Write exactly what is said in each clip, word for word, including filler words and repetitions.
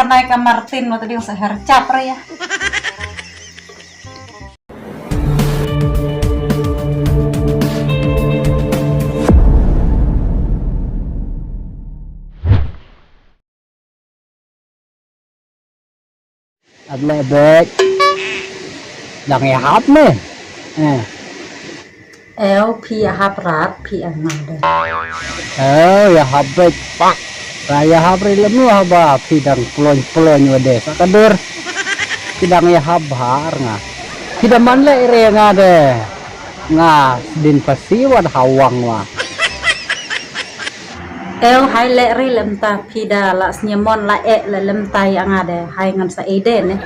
Nai ka Martin mo tadi sa her chap re ya. Ap leh bek. Dang ïa hap ne. Eh. Eu phi ïa hap rat phi ïa nga de. Eu ïa hap bek. Ra ïa hap ri lem nu haba phi dang plon plon wa de sa ka dur. Phi dang ïa hap bha ar nga. Phi da man leh ri nga de. Nga din pasi wa da hawang wa. Eu hai leh ri lem ta phi da la sniamon la eh leh lem ta ïa nga de hai ngan sa eh de ne.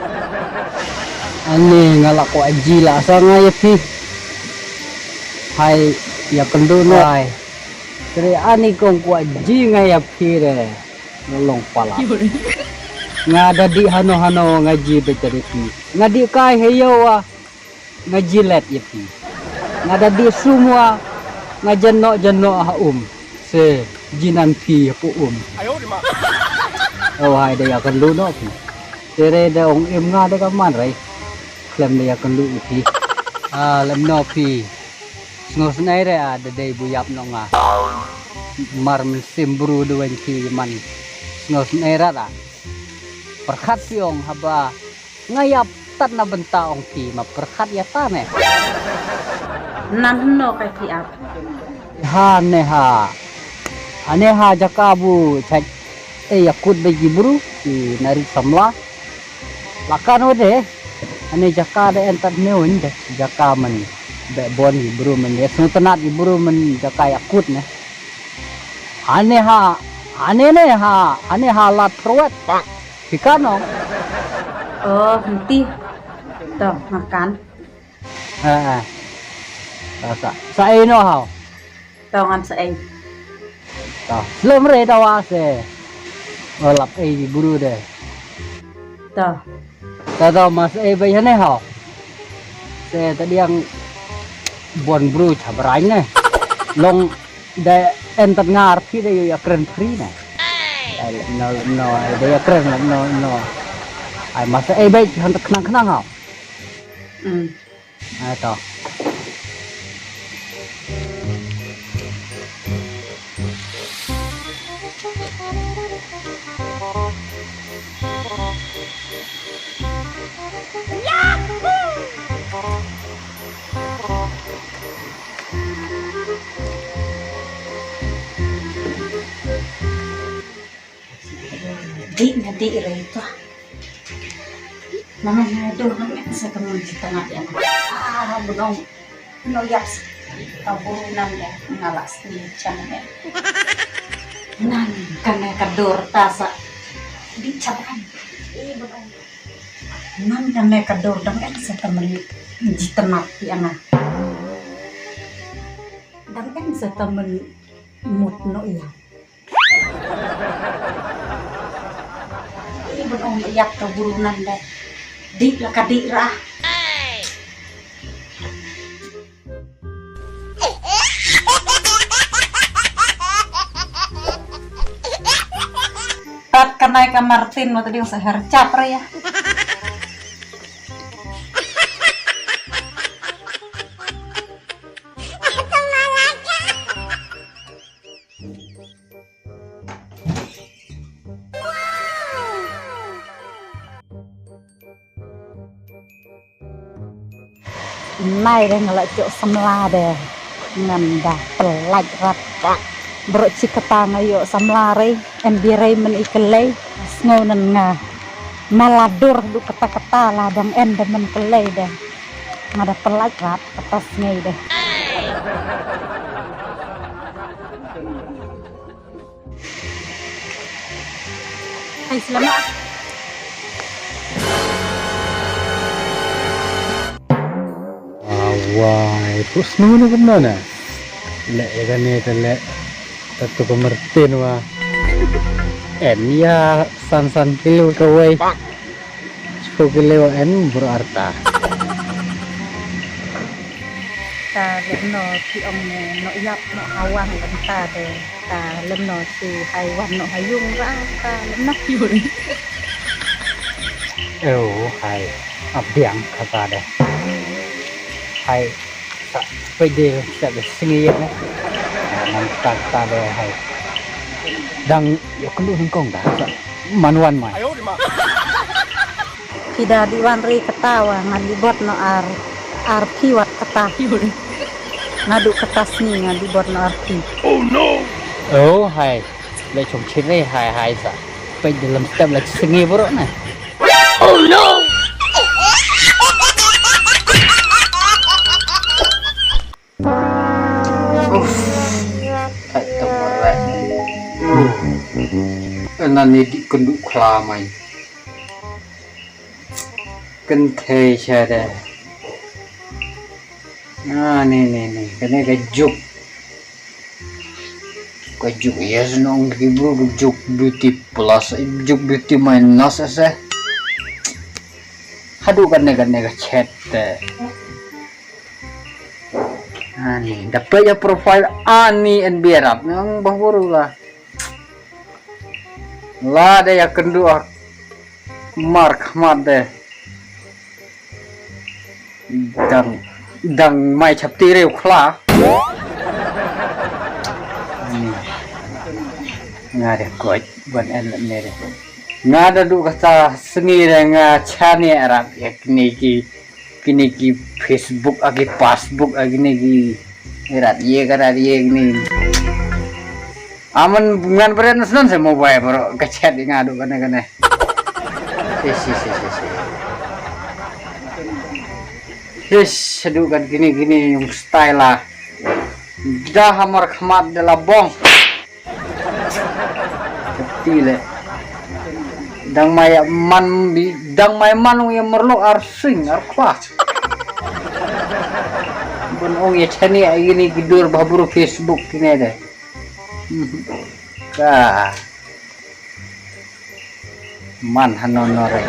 Ani nga la ko aji la sa nga ïa phi. Hai ïa kendu no hai. Tre ani kong ko aji nga ïa phi de. Nolong pala. Nga da di hano hano nga ji be jari phi. Nga di kai he yo wa. Nga jilet ïa phi. Nga da di sumwa. Nga jano jano ha um. Se jinan phi ha pu um. Oh hai da ïa kan lu no phi. Tere da ong im nga da ka man rai. Klem da ïa kan lu ïa phi. Ah lem no phi. Sngo snai re ah da dei bu yap no nga. Mar men sim bru da wen phi man. Sngo snai rat ah. Perkhat phi ong haba. Nga ïap tat na bynta ong phi ma pyrkhat ïa ta ne. Nan hno kai phi ap. Ha ne ha. Ha ne ha jaka bu chait. E ïa kut be ji bru ki nari samla. Lakan wade. Ha ne jaka de en tat ne un jaka man. Be bon ji bru man ïa sngewtynnat ji bru man jaka ïa kut ne. Ha ne ha. Ha ne ne ha. Ha ne ha lat prwet. Phi kan ong? Oh, hynti. To, makan. Eh, eh. Sa, sa, sa ei no hau. To ngan sa ei. To, slem re to wa se. Oh, lap ei bru de. To. To, to, mas ei bai hane hau. Se tadi yang bon bru chabrang ne. Long Da en tat ngar phi da ïa kren free na. Ai no no da ïa kren no no. Ai masa ei bai han ta khnang khnang ha. Hmm. Ai to. Dih na dih rei tu. Mama na do na me sa ka mun kita ngat ya. Ah, bunong. No yap. Ka buru nan ya. Ngala sini chan ya. Nan kan ya ka dur ta sa. Di chaban. Eh, bunong. Nan kan ya ka dur dang en sa ta mun ji ta ngat ya na. Dang en sa ta mun mut no ya. Ih, bun ong ïap ka buru nan deh. Dih la ka dih rah. Tat kanai ka Martin mo tadi sa her chap ra ya. Nai deh nga la ïoh samla deh. Ngan da pynlait rat. Baroh shi katta nga ïoh samla rei, em bi rei men i kylei, sngew nan nga. Ma la dur du katta katta la dang en da men kylei deh. Nga da pynlait rat katta sngew deh. Hai, selamat. Wai, pus nu ni kumno na? Leh ïa kane te leh. Tatu ka Martin wa. En ïa san san kilo kawei. Shiphew kilo en bro arta. Ta lem no ki ong ne no ïap no hawang lem ta de. Ta lem no si hai wan no hayung ra ta lem no. Oh, hai. Ap biang kata de. Hai. Sa peit de sa de sngi ne. Nam kata de hai. Dang ïoh kynduh nyngkong da sa. Man wan mai. Phi da dih wan re kata wa nga dih bot no ar ar phi wat kata. Naduh kata sngi nga dih bot no ar phi. Oh hai. Le chong chire hai hai sa. Peit de lem step le sngi bro na. Uff. Ai, ta mare. Ena ni di kynduh khla mai. Kynthei sha de. Ah, ni, ni, ni. Kane ka juk. Ka juk, yes, nong ki bru ka juk beauty plus, juk beauty minus ase. Haduh kane, kane ka chet te. Ani, da peit ïa profile ani en biarap nang bah buru la. La de ïa kynduh ah mar khmat de. Dang dang mai chap ti reu khla. Ani. Nga de koit ban en ne de. Nga da duh kata sngi de nga chane arap ïa kine ki kine ki Facebook agi passbook agi ne ki rat ye ka rat ye kine. Aman ngan beren snan se mobile bro ka chat nga duh kane kane. Yes yes yes yes. Yes aduh kan kine kine yung style lah. Dah hamar khmat de la bong. Kati le. Dang mai man bi dang mai man ong ïa merlo ar sing ar khwa. Bun ong ïa chani ai ni ki dur ba bru Facebook kine de. Ka man hano nore.